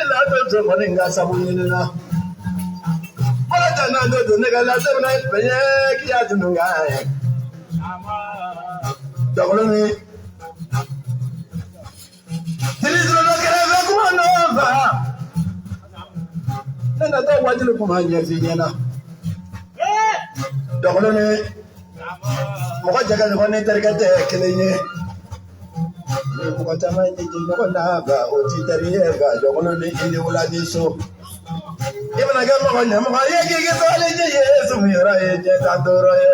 la donso kɔni ka sabu ɲini na. Bɔlɔ jana donso ne ka la sɛbɛnna bɛɲɛ k'i y'a tunu ka ye. Dɔgɔnin tiri dɔ kɛrɛfɛ kuma nɔfɛ. Ne na taa wajulu kuma ɲɛf'i ɲɛna. Dɔgɔnin mɔgɔ cɛ ka ɲɔgɔn ni terikɛ tɛ kelen ye. Ni mɔgɔ caman ye ɲɔgɔn na ba o ti teri ye ba dɔgɔnin ni i ni wula ni so. I mana kɛ mɔgɔ ɲɛmɔgɔ ye k'i kɛ sabali ye sumuyɔrɔ ye diɲɛ ta tɔɔrɔ ye.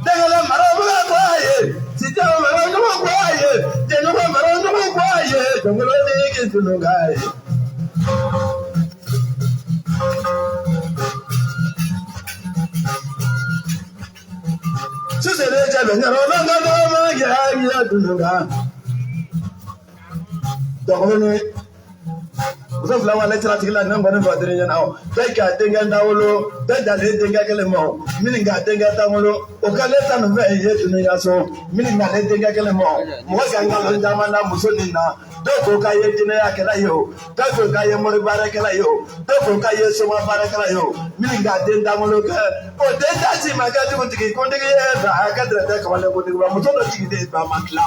Dɛgɛlɛ mara bɛ kɔ a ye, sijɛ mara ɲɔgɔn kɔ a ye, jɛɲɔgɔn mara ɲɔgɔn kɔ a ye, dɔgɔnin ni k'i tunu k'a ye. Susele cɛ bɛ ɲɛrɔ lɔnkɛ dɔgɔma kɛ a tunu kan. Dɔgɔnin muso fila wale siratigɛ la ne kɔni fɔ teri ɲɛna o bɛɛ k'a denkɛ ta wolo bɛɛ dalen denkɛ kelen ma o minnu k'a denkɛ ta wolo o k'ale ta nin fɛn ye dunuya so minnu k'ale denkɛ kelen ma o mɔgɔ ka nkalon caman na muso nin na dɔw ko k'a ye jinɛyakɛla ye o dɔw ko k'a ye mori baarakɛla ye o dɔw ko k'a ye soma baarakɛla ye o minnu k'a den ta wolo kɛ o den ta si ma kɛ dugutigi kuntigi ye ba a kɛ dɛrɛtɛ kamalen kuntigi ba muso dɔ jigin de ba ma tila.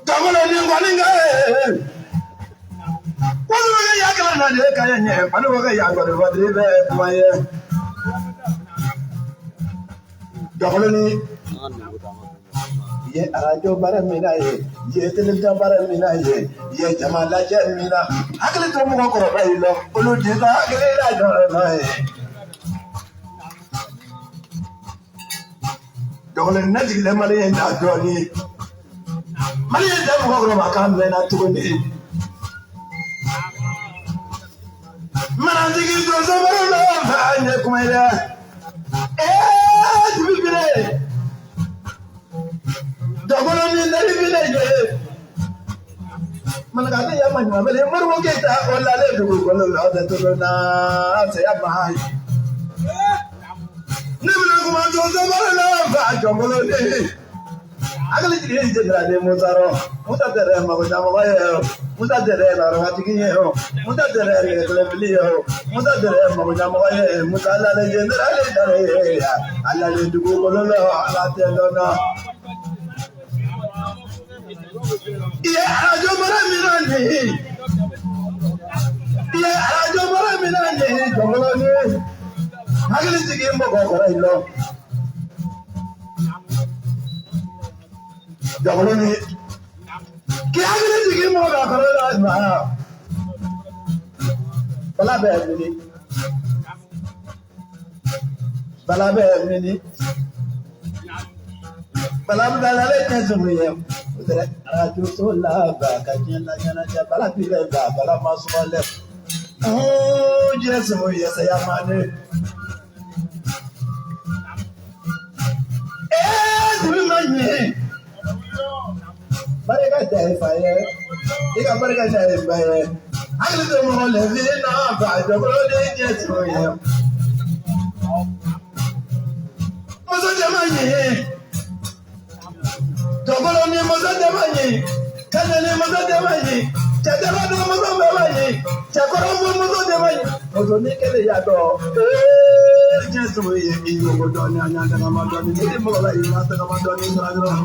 Dɔgɔnin ni kɔni kɛ. Wọ́n bɛ ya kɛlɛ na de ka ɲɛ fani bɛ kɛ yan kɔni fɔtiri bɛ kuma ye. Dɔgɔnin i ye arajo baara min na ye, i ye télévision baara min na ye, i ye jama lajɛ min na, hakili to mɔgɔkɔrɔba yi lɔ, olu t'i ka hakili lajɔ n'a ye. Dɔgɔnin ne jigilen Mali ye na dɔɔnin. Mali ye tɛ mɔgɔkɔrɔba kan mɛnna tuguni. Manatigi donso baro la fa ɲɛ kuma ye dɛ. Ee dibi bire. Dɔgɔnin ni nali bire ye. Manakade ya ma ɲuman bɛlɛ Modibo Keyita o lalen dugukolo la o tɛ tolo na saya ma ye. Ne bɛna kuma donso baro la fa jɔnkolon hakili jigin jɛnɛra Musa rɔ Musa tɛrɛ mago ɲɛmɔgɔ ye o Musa tɛrɛ lɔrɔmatigi ye o Musa tɛrɛ yɛrɛkɛlɛfili ye o Musa tɛrɛ mago ɲɛmɔgɔ ye Musa lalen jɛnɛra le dare ye a lalen dugukolo la ala tɛ lɔn na. I ye arajo mara min na nin ye, i ye arajo mara min na nin ye jɔnkolon hakili jigin mɔgɔkɔrɔ in lɔ. Dɔgɔnin k'i hakili jigin mɔgɔkɔrɔ la ma. Bala bɛ mini. Bala bɛ mini. Bala bɛ ale tɛ sɔrɔ ye. O tɛ arajo so la ba ka diɲɛ la ɲɛnajɛ bala bi bɛ ba bala ma suma lɛ. Diɲɛ sɔrɔ ye saya ma ne. Ee dibi ma ɲɛ. Barika tɛ fa ye. I ka barika tɛ ba ye. Hakili to mɔgɔ lɛfi na ba jɔkɔrɔ de ɲɛ sɔrɔ ye. Muso tɛ ma ɲɛ. Dɔgɔlɔ ni muso tɛ ma ɲɛ. Kɛnɛ ni muso tɛ ma ɲɛ. Cɛjaba ni muso bɛ ma ɲɛ. Cɛkɔrɔ muso tɛ ma ɲɛ. Muso ni kelen y'a dɔn. Ee diɲɛ sɔrɔ ye i yogo dɔɔnin a ɲa tagama dɔɔnin. Ni mɔgɔ la i ma tagama dɔɔnin dɔrɔn.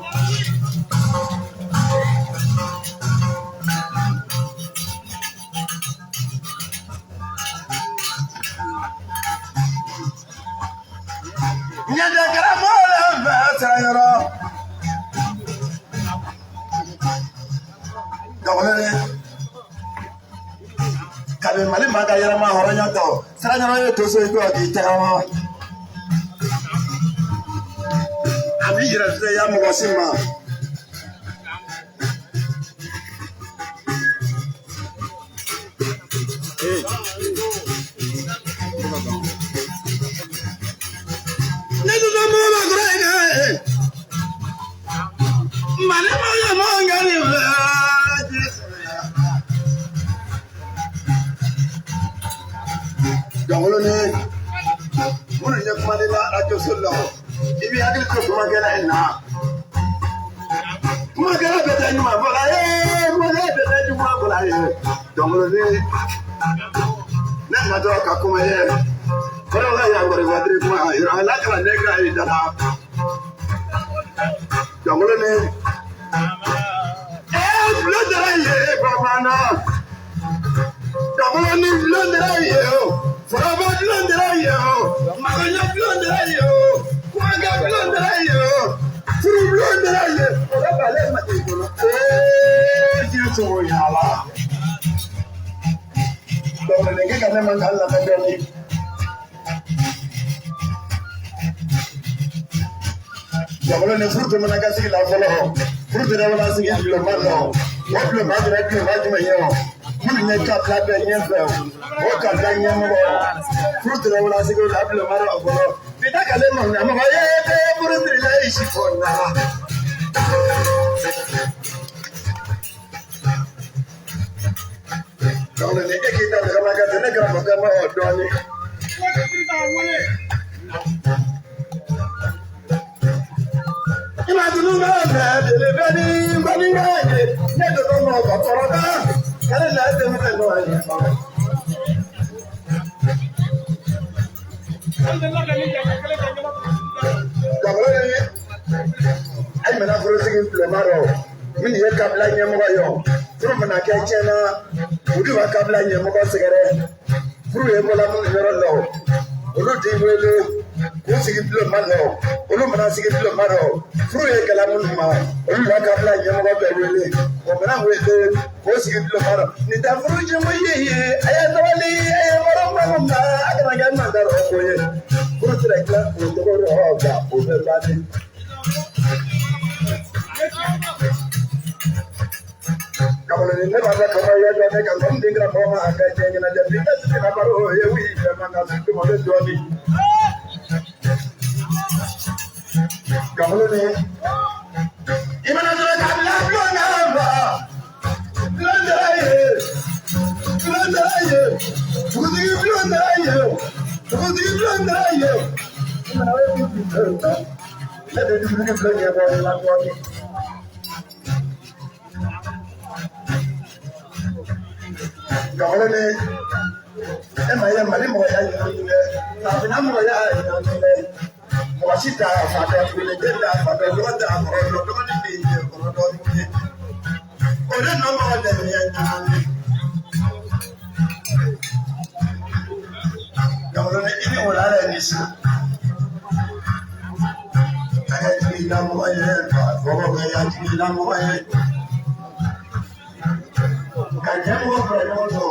Ɲɛjɛ karamɔgɔ la fɛ sira yɔrɔ. Dɔgɔnin kabi Mali maa ka yɛlɛma hɔrɔnya tɔ sira yɔrɔ ye toso ye k'i tagama. A b'i yɛrɛ filɛ ya mɔgɔ si ma. Ne dun mɔgɔ ma kɔrɔ ye dɛ. Mali ma ye mɔgɔ ŋa nin fɛ. Jɔnkoloni minnu ye kumaden la arajo so la i b'i hakili to kumakɛla in na kumakɛla bɛ taa ɲuman fɔla ye kumakɛla bɛ taa juguman fɔla ye jɔnkoloni ne natɔ ka kuma ye kɔrɔla y'an kɔrɔ waati kuma yɔrɔ ala kana ne ka i da la jɔnkoloni bulon dara ye bamanan jɔnkoloni bulon dara ye o foroba bulon dara ye o magoɲɛ bulon dara ye o kumakɛ bulon dara ye o furu bulon dara ye o bɛ bale mali kɔnɔ diɲɛ sɔngɔ yaala jɔnkoloni k'i ka ne man k'an lamɛn dɔɔnin. Jɔnkoloni furu tun mana kɛ sigi la fɔlɔ furu tɛ wala sigi bulonba nɔ o bulonba jumɛn bulonba jumɛn ye o minnu ye kabila bɛɛ ɲɛfɛ o kabila ɲɛmɔgɔ furu tɛ wala sigi o la bulonba dɔ fɔlɔ bi ta k'ale ma ɲɛmɔgɔ ye bɛɛ furu sirila i si fɔ na. Jɔnkoloni e k'i ta kama kɛ ne karamɔgɔkɛ ma o dɔɔnin. Ayi mana furusigi bulonba rɔ minnu ye kabila ɲɛmɔgɔ ye o furu mana kɛ tiɲɛna olu b'a kabila ɲɛmɔgɔ sɛgɛrɛ furu ye bɔla minnu yɔrɔ la o olu t'i wele k'u sigi bulonba la o olu mana sigi bulonba la o furu ye gɛlɛya minnu ma olu b'a kabila ɲɛmɔgɔ bɛɛ wele o mana wele k'o sigi bulonba la nin tɛ furu jɛmu ye a ye sabali a ye baro minnu ma a kana kɛ nansara ko ye furu tɛ tila o cogo rɔ nka o bɛ ban de. Jɔnkoloni ne b'a fɛ kama ye dɔɔnin ka n den karamɔgɔ ma a ka diɲɛ ɲɛnajɛ bi ne tɛ se ka baro ye wuli fɛn ma ka tuma bɛ dɔɔnin. Jɔnkoloni i mana sɔrɔ ka bila bulon na ba bulon dara ye bulon dara ye dugutigi bulon dara ye dugutigi bulon dara ye i mana o ye ne bɛ dugutigi bulon ɲɛbɔ i la dɔɔnin. Jɔnkoloni e ma ye Mali mɔgɔya ɲagami dɛ farafinna mɔgɔya ɲagami dɛ mɔgɔ si t'a fa dɔn tuguni den t'a fa dɔn dɔgɔ t'a kɔrɔ dɔn dɔgɔnin bɛ yen kɔrɔ dɔn tuguni o de nɔ mɔgɔ dɛmɛ ɲagami. Jɔnkoloni i ni wula yɛrɛ ni su a kɛ jigilamɔgɔ ye ka fɔ kɛ ya jigilamɔgɔ ye. Ka ɲɛmɔgɔ fara ɲɔgɔn kan.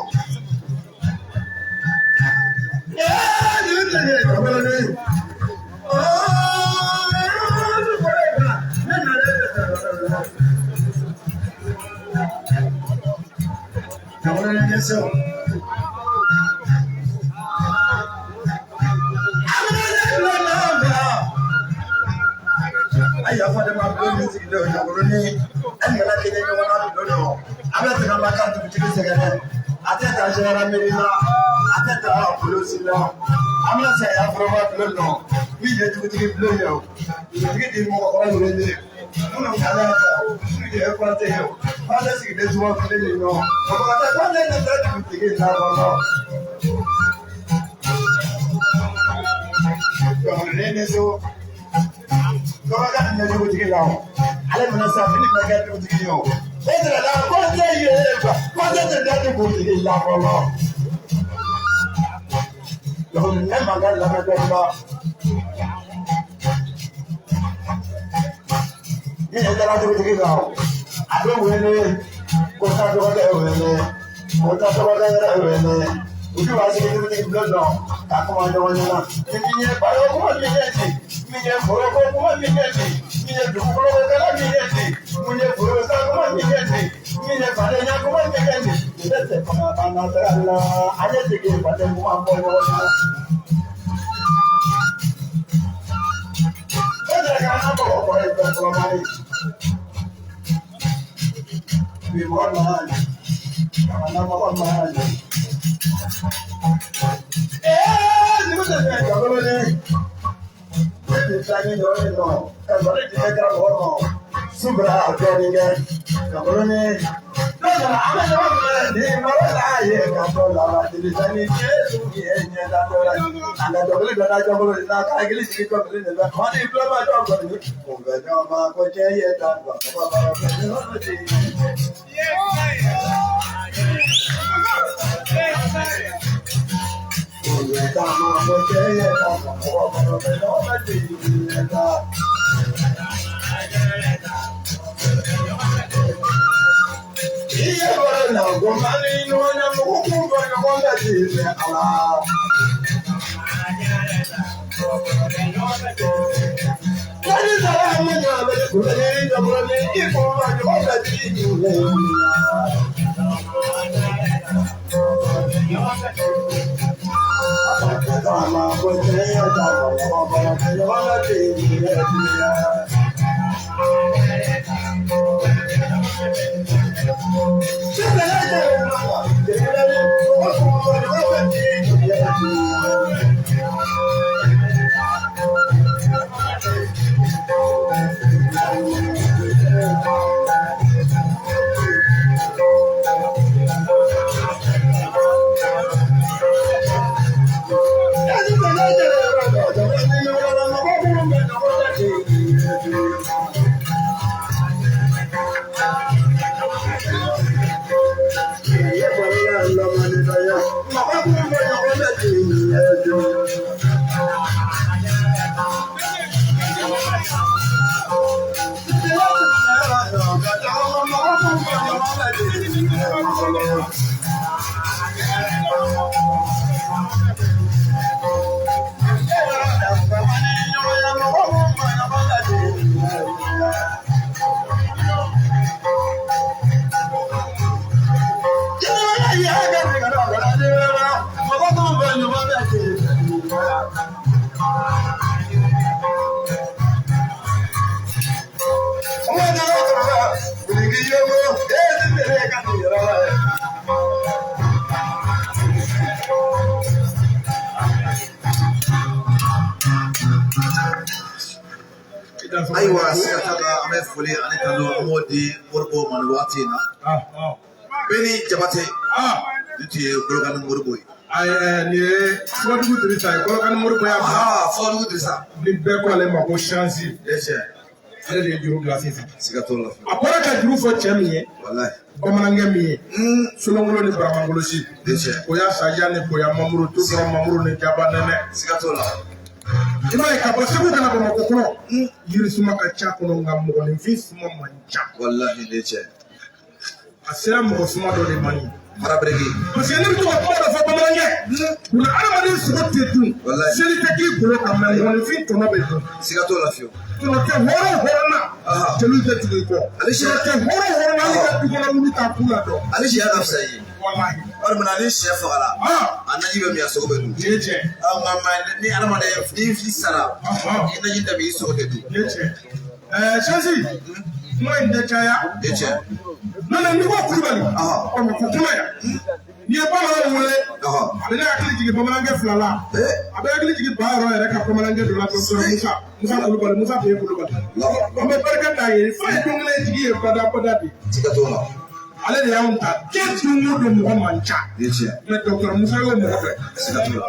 Ayi fɔ ne ma bulon min sigilen o Jɔnkoloni e nana kɛɲɛ ɲɔgɔn na bulon nɔ a bɛ tigɛ ma ka dugutigi sɛgɛrɛ a tɛ taa gendarmerie la a tɛ taa polisi la an bɛna saya foroba bulon nɔ min ye dugutigi bulon ye o dugutigi di mɔgɔkɔrɔ wele minnu kalan ta minnu ye kɔnte ye o kɔnte sigilen suma kelen de nɔ o kɔnte kɔnte tɛ taa dugutigi la kɔnɔ. Jɔnkoloni ni so dɔgɔkɛ nin bɛ dugutigi la o ale mana sa min bɛ kɛ dugutigi ye o e tɛna taa kɔnte ye kɔnte tɛ taa dugutigi la fɔlɔ. Jɔnkoloni ne man ka lamɛn dɔɔnin ba. Min ye dara dugutigi la o a bɛ wele ko taa dɔgɔkɛ wele ko taa dɔgɔkɛ yɛrɛ wele olu b'a sigi dugutigi bulon nɔ ka kuma ɲɔgɔn ɲɛna ni min ye baro kuma min ye nin min ye foroko kuma min ye nin min ye dugukolo kɛlɛ min ye nin mun ye foro sa kuma min ye nin min ye fadenya kuma min ye nin nin bɛ tɛ fanga banna taga la an ye sigi faden kuma fɔ ɲɔgɔn ɲɛna. E yɛrɛ ka an mɔgɔ kɔrɔ ye fɛn fɔlɔ ma ye. Bi mɔgɔ ma ye jamana mɔgɔ ma ye. ni yɔrɔ in nɔ ka sɔrɔ di ne karamɔgɔ ma subira dɔɔnin kɛ ka bolo ni n'o nana an bɛ ɲɔgɔn minɛ ni mara la ye ka fɔ laban denmisɛnnin Yesu ye ɲɛda dɔ la a ka dɔnkili dɔ da jɔnkolo de la ka hakili jigin dɔnkili de la mɔni tuloma dɔnkili kun bɛ ɲɔgɔn ma ko cɛ ye tan ba ba ba ba Ayiwa siga t'a la an bɛ foli ani tanu an b'o di Moribo ma nin waati in na. Bɛɛ ni Jabate nin tun ye Kolokani Moribo ye. Nin ye Furadugu Dirisa ye Kolokani Moribo y'a bila. Furadugu Dirisa. Ni bɛɛ ko ale ma ko Chansi. Ale de ye juru bila sisan. Siga t'o la. A bɔra ka juru fɔ cɛ min ye. Walayi. Bamanankɛ min ye. Solongolo ni Baramangolosi. Koya Saja ni Koya Mamuru Tukɔrɔ Mamuru ni Jaba Nɛnɛ. Siga t'o la. I m'a ye ka bɔ Segu ka na Bamakɔ kɔnɔ yiri suma ka ca kɔnɔ nka mɔgɔninfin suma man ca. Walahi ne cɛ. A sera mɔgɔ suma dɔ de ma nin. Marabereke. Parce que ne bɛ to ka kuma dɔ fɔ bamanankɛ. Munna adamaden sogo tɛ dun. Seli tɛ k'i golo kan mɛ mɔgɔninfin tɔnɔ bɛ dun. Siga t'o la fiyewu. Tɔnɔ tɛ hɔrɔn hɔrɔn na. Jeliw tɛ tugu i kɔ. Tɔnɔ tɛ hɔrɔn hɔrɔn na hali ka du kɔnɔ wuli t'a ku la dɔn. Ale sɛ ka fisa i ye. Walahi. Walima ni sɛ fagara. A naji bɛ min a sogo bɛ dun. Nin ye tiɲɛ. Nka mɛ ni adamaden ni fi sara. I naji tɛ min i sogo tɛ dun. Nin ye tiɲɛ. Chansi kuma in tɛ caya. Nin ye tiɲɛ. N'o tɛ n'i ko Kulubali. Bamakɔ kuma yan. N'i ye bamananw wele. A bɛ ne hakili jigin bamanankɛ fila la. A bɛ hakili jigin ba yɔrɔ yɛrɛ ka bamanankɛ dɔ la dɔgɔtɔrɔ Musa. Musa Kulubali Musa tun ye Kulubali. An bɛ barika d'a ye f'a ye don kelen jigi ye bada bada de. Siga t'o la. Ale de y'anw ta diɲɛ don o don mɔgɔ man ca. Mɛ dɔgɔtɔrɔ Musa y'o mɔgɔ fɛ. Siga t'o la.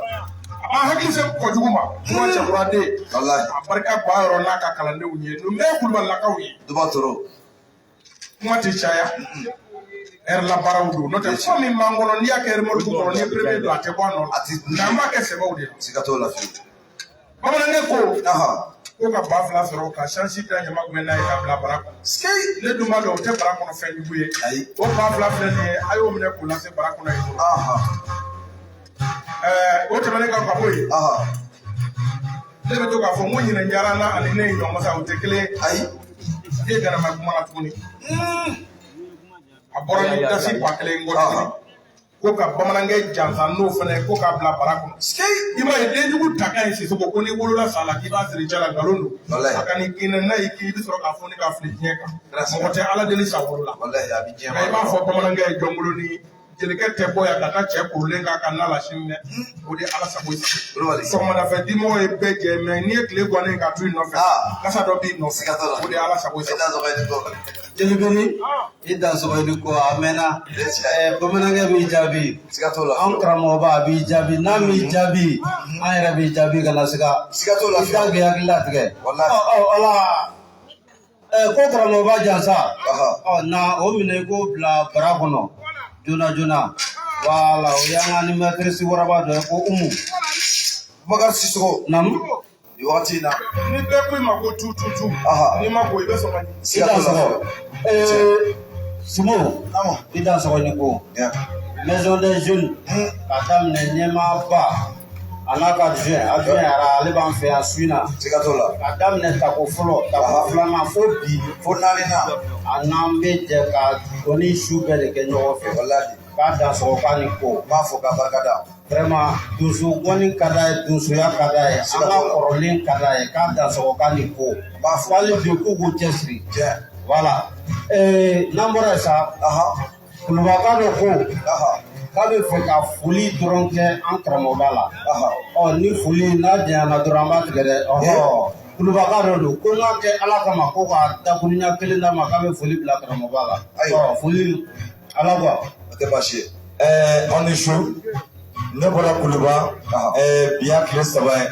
A b'a hakili se kɔjugu ma. Kuma cɛkuraden. Walahi. A barika ba yɔrɔ n'a ka kalandenw ye. Ninnu bɛɛ ye Kulubalilakaw ye. Duba toro. Kuma tɛ caya. Ɛri la baaraw don n'o tɛ kuma min b'an kɔnɔ n'i y'a kɛ remorque kɔnɔ n'i ye premier don a tɛ bɔ a nɔ la. Nka an b'a kɛ sɛbɛw de la. Siga t'o la fiyewu. Bamanankɛ ko. Ko ka 2000 sɔrɔ ka chansi da ɲama gbɛn n'a ye ka bila bara kɔnɔ. Ne dun b'a dɔn o tɛ bara kɔnɔ fɛn jugu ye. Ayi. O 2000 filɛ nin ye a y'o minɛ k'o lase bara kɔnɔ yen. O tɛmɛnen kan ka bɔ yen. Ne bɛ to k'a fɔ n ko ɲinɛ diyara n na ani ne ye ɲɔgɔn sa o tɛ kelen ye. Ayi. Ne ye ganama kuma la tuguni. A bɔra ni dasi 1000 kɔ tuguni. Ko ka bamanankɛ jansa n'o fana ye ko k'a bila bara kɔnɔ. I m'a ye denjugu ta ka ɲi Sisoko ko n'i wolola sa la k'i b'a siri cɛ la nkalon don. Walahi. A ka n'i kinɛ n'a y'i kin i bɛ sɔrɔ k'a fɔ ne k'a fili diɲɛ kan. Mɔgɔ tɛ Ala deli sa wolo la. Walahi a bɛ diɲɛ Nka i b'a fɔ bamanankɛ ye jɔnkolon ni Jelikɛ tɛ bɔ yan ka taa cɛ kurulen k'a ka na la sini dɛ. O de ye Ala sago i sago. Kulubali. Sɔgɔmadafɛ dimɔgɔ ye bɛɛ jɛ, mɛ n'i ye tile gannen ka to i nɔfɛ, Ah. kasa dɔ b'i nɔfɛ. Siga t'o la. O de ye Ala sago i I sago. dansɔgɔ i ni ko. Jelibeni, i dansɔgɔ i ni ko, a mɛnna. Bamanankɛ b'i jaabi. Siga t'o la. An karamɔgɔba a b'i jaabi, n'a m'i jaabi, an yɛrɛ b'i jaabi ka na siga. Siga t'o la. I t'a k'i hakili latigɛ. Walahi. Ɔ ɔ ala. Ko karamɔgɔba jansa. Aha. Ɔ na o minɛ i k'o bila bara kɔnɔ joona joona. Wala o y'an ka animatrice waraba dɔ ye ko Umu. Bubakari Sisoko. Naamu. Nin wagati in na. Ni bɛɛ ko i ma ko tu tu tu, Aha. n'i ma ko i bɛ sɔn ka I Siga t'o la. dansɔgɔ. Sumo. Naamu. I dansɔgɔ ni ko. Yeah. Maison des jeunes ka daminɛ ɲɛmaaba a n'a ka adjoint yɛrɛ, ale b'an fɛ yan su in na. Siga t'o la. Ka daminɛ tako fɔlɔ, tako filanan, fo bi. Fo naani na. A n'an bɛ jɛ ka dɔnni su bɛɛ de kɛ ɲɔgɔn fɛ. Walahi. K'a dansɔgɔ k'a ni ko. N b'a fɔ k'a barika da. Vraiment, donso gɔni ka d'a ye, donsoya ka d'a ye, an ka kɔrɔlen ka d'a ye, k'a dansɔgɔ k'a ni ko. N b'a fɔ. F'ale bi k'u k'u cɛsiri. Tiɲɛ. Voilà. N'an bɔra yen sa, Aha. Kulubaka dɔ ko Aha. k'a bɛ fɛ ka foli dɔrɔn kɛ an karamɔgɔba la. Aha. Ɔ ni foli n'a janyana dɔrɔn an b'a tigɛ dɛ. Ɔhɔ, Kulubaka dɔ don ko n'a kɛ Ala kama ko ka dakuruɲa kelen d'a ma k'a bɛ foli bila karamɔgɔba la. Ayiwa. Ɔ foli ala quoi. O tɛ baasi ye. Aw ni su, ne bɔra Kuluba. Aha. Bi y'a tile 3 ye,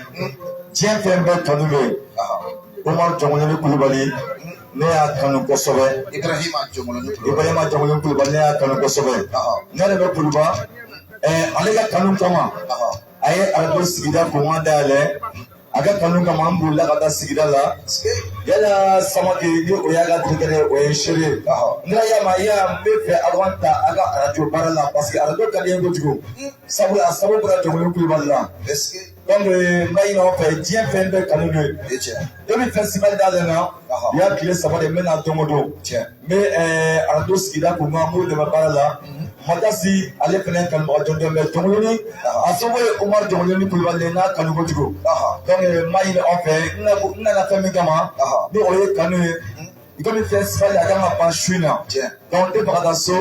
diɲɛ fɛn bɛɛ kanu bɛ yen. Aha. Umaru Jɔnkolonin Kulubali, ne y'a kanu kosɛbɛ. Ibrahima Jɔnkolonin Kulubali. Ibrahima Jɔnkolonin Kulubali, ne y'a kanu kosɛbɛ. Aha. Ne yɛrɛ bɛ Kuluba. Ale ka kanu kama, Aha. a ye arajo sigida kunkan dayɛlɛ. A ka kanu kama, an bolila ka taa sigida la. Yala Samake, ni o y'a ka directeur ye, o ye n seere ye. Aha. N kɛra yama ya, n bɛ fɛ aw ka n ta a ka arajo baara la, parce que arajo ka di n ye kojugu, sabula a sababu bɔra Jɔnkolonin Kulubali la. Est-ce que Donc n b'a ɲini aw fɛ, diɲɛ fɛn bɛɛ kanu don ye. O ye tiɲɛ. Depuis festival dayɛlɛ na, Aha. bi y'a tile 3 de, n bɛ na don o don. Tiɲɛ. N bɛ arajo sigida kun kan, n b'o dɛmɛ baara la. Matasi, ale fana ye kanubaga jɔnjɔn bɛ Jɔnkolonin. A sababu ye Umaru Jɔnkolonin Kulubali ye, n'a kanu kojugu. Aha. Donc n b'a ɲini aw fɛ, n nana fɛn min kama, Aha. ni o ye kanu ye. I komi festival a kan ka ban su in na. Tiɲɛ. Donc n tɛ fɛ ka taa so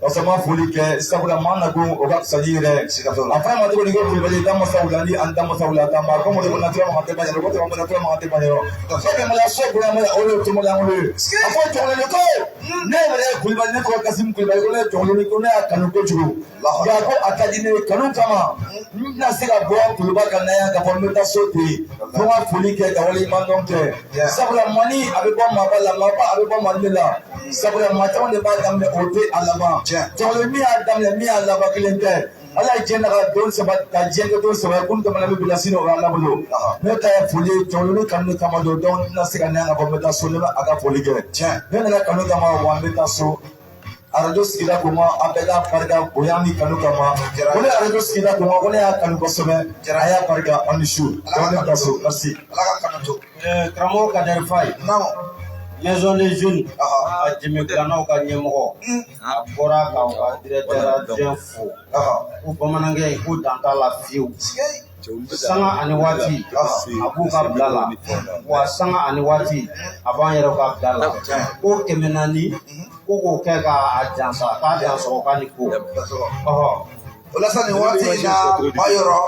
ka sɔrɔ n ma foli kɛ, sabula maa nakun o ka fisa n'i yɛrɛ ye. Siga t'o la. A fɔra ma cogo di ko Kulubali da masaw la ni an da masaw la taa ma ko mo de ko natura ma tɛ ba ɲɛna ko tɛ ma natura ma tɛ ba ɲɛna. Fɛn bɛɛ ma so bonya ma, o de ye tɔmɔli an bolo ye. A fɔ Jɔnkolonin ko ne yɛrɛ ye Kulubali, ne tɔgɔ Kasimu Kulubali, ko ne ye Jɔnkolonin, ko ne y'a kanu kojugu. Nka ko a ka di ne ye kanu kama, n tɛna se ka bɔ Kuluba ka na yan k'a fɔ n bɛ taa so ten. Fo n ka foli kɛ ka waleɲuman dɔn kɛ. Sabula mɔni a bɛ bɔ maaba la, maaba a bɛ bɔ mali la. Sabula maa caman de b'a daminɛ, o tɛ a laban. Tiɲɛ. Jɔnkolonin min y'a daminɛ, min y'a laban, kelen tɛ. Ala ye diɲɛ daga don 3 ka diɲɛ kɛ don 3 ye, ko ni jamana bɛ bila sini o b'a bolo. Aha. Ne ta ye foli ye Jɔnkolonin kanu kama don, donc n tɛna se ka na yan k'a fɔ n bɛ taa so ne bɛ a ka foli kɛ. Tiɲɛ. Ne nana kanu kama, wa n bɛ taa so. Arajo sigida ko ma, an bɛɛ k'a barika bonya ni kanu kama. Jara. Ko ne arajo sigida ko ma, ko ne y'a kanu kosɛbɛ. A y'a barika, aw ni su. Ala ka Donc ne bɛ taa so, merci. Ala ka kanu to. Karamɔgɔ Kadɛri Faye. Naamu. Maison des jeunes. Aha. A jɛmɛdilannaw ka ɲɛmɔgɔ. A bɔra ka u ka directeur adjoint fo. Aha. Ko bamanankɛ in ko dan t'a la fiyewu. Sigei. Sanga ani waati a b'u ka bila la, wa sanga ani waati a b'an yɛrɛ ka bila la. Ko 400 ko k'o kɛ k'a jansa, k'a dansɔgɔ k'a ni ko. Dansɔgɔ. Ɔhɔ. O la sa nin waati in na ba yɔrɔ.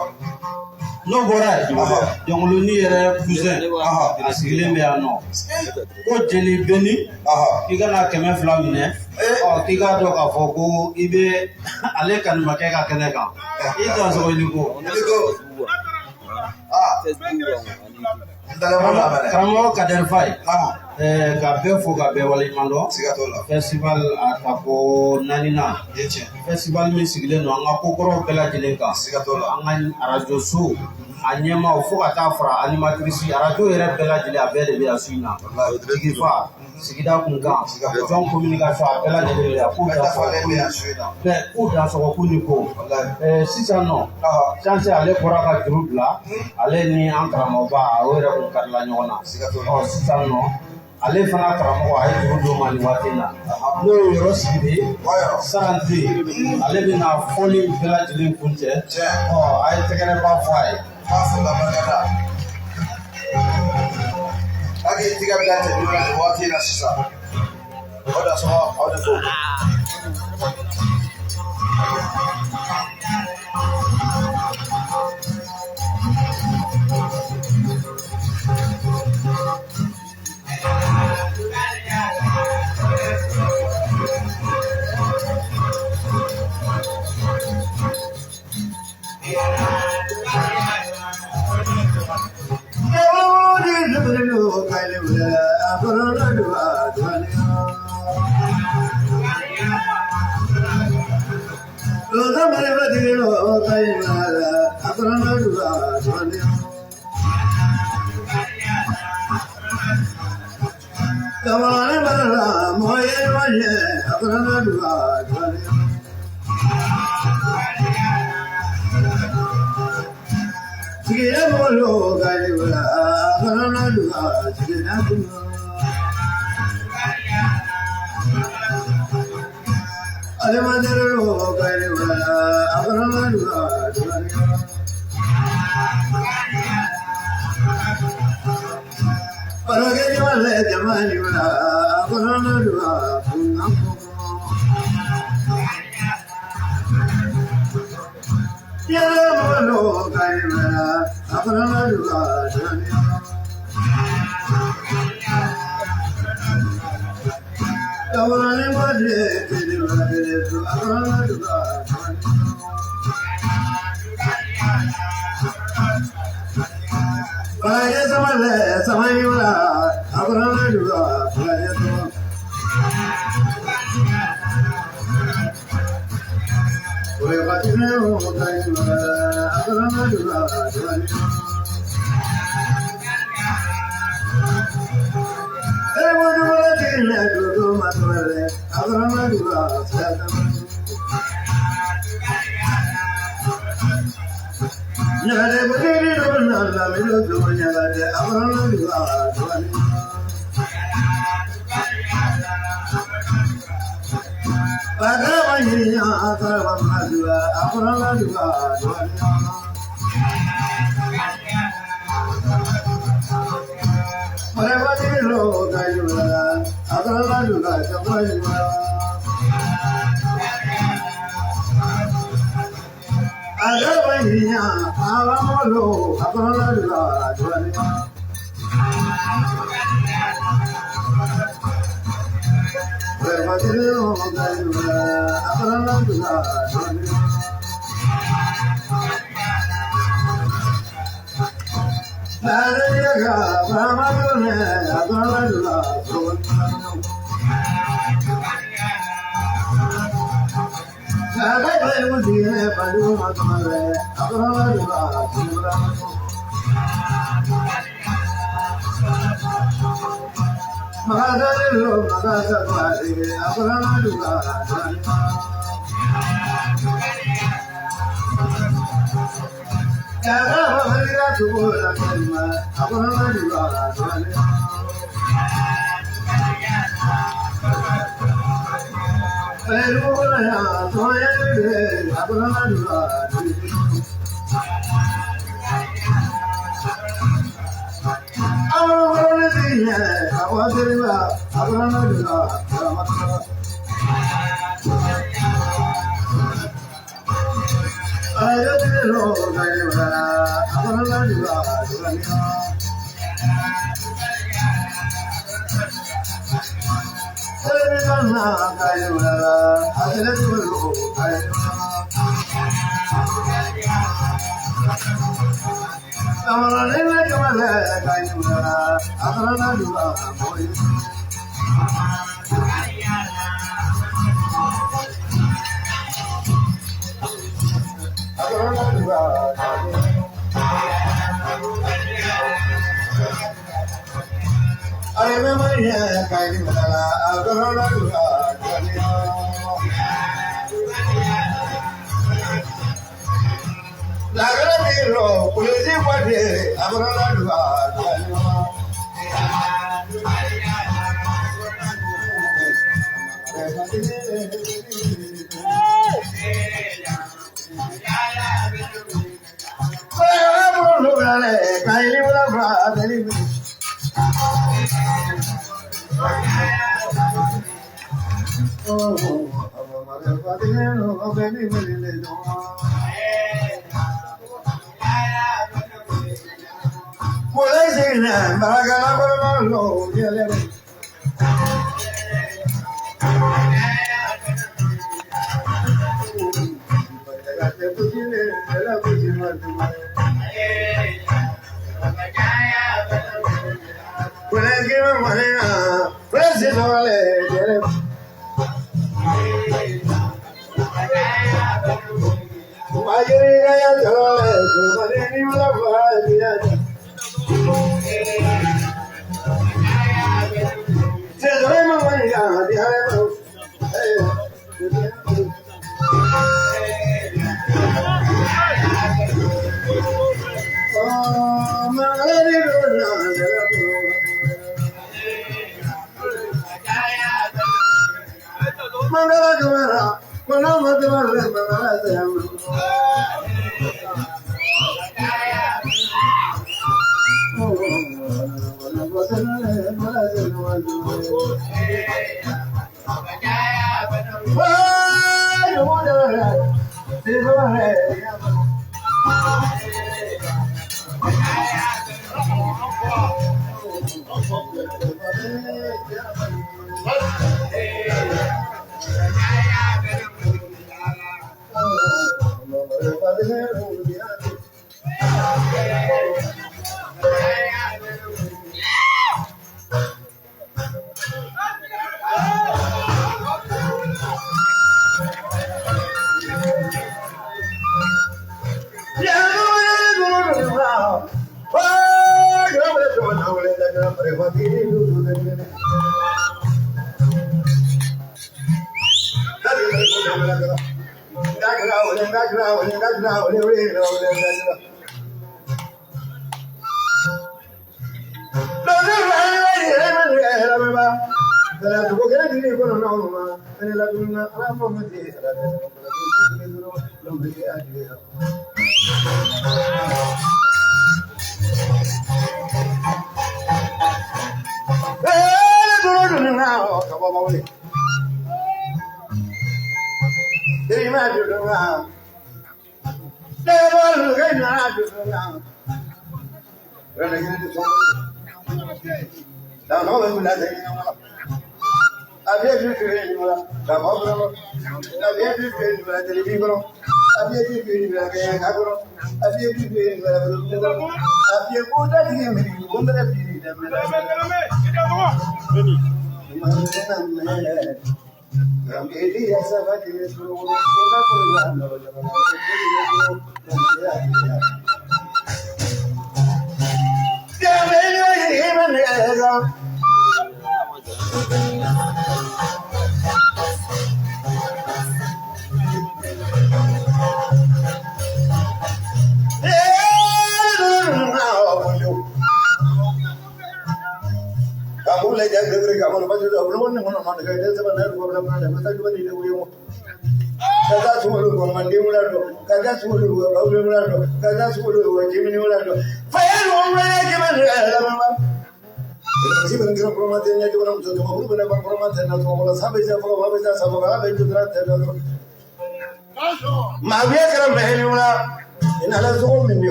N'o bɔra yen, Jɔnkolonin yɛrɛ cousin Aha. a sigilen bɛ yan nɔ. Sigei. Ko jeli Beni, Aha. k'i kana 200 minɛ. Ɔ k'i k'a dɔn k'a fɔ ko i bɛ ale kanumakɛ ka kɛnɛ kan. I dansɔgɔ i ni ko. I ni ko. Ah. N dalen b'o la mɛnɛ. Karamɔgɔ Kadɛri Faye. Naamu. Ka bɛɛ fo ka bɛɛ waleɲuman dɔn. Siga t'o la. Festival a tako 4nan. O ye tiɲɛ. Festival min sigilen don an ka kokɔrɔw bɛɛ lajɛlen kan. Siga t'o la. An ka arajo so a ɲɛmaaw fo ka taa fara animatrice arajo yɛrɛ bɛɛ lajɛlen, a bɛɛ de bɛ yan su in na. Walahi. Jigifa sigida kunkan, Siga t'o la. jɔn communication, a bɛɛ lajɛlen bɛ yan. K'u Bɛɛ dansɔgɔ dafalen bɛ yan su in na. bɛɛ k'u dansɔgɔ k'u ni ko. Walahi. Sisan nɔ, Aha. Chance ale bɔra ka juru bila, ale ni an karamɔgɔba o yɛrɛ kun karila ɲɔgɔn na. Siga t'o la. Ɔ sisan nɔ, ale fana karamɔgɔ a ye juru d'o ma nin waati in na. N'o ye yɔrɔ sigi Ba yɔrɔ. Sarante, ale bɛna fɔli bɛɛ lajɛlen kun cɛ. Tiɲɛ. Ɔ a ye tɛgɛrɛba fɔ a ye. N b'a fo ka barika da. A k'i tigɛ bila cɛ duuru la nin waati in na sisan. O dansɔgɔ aw ni ko.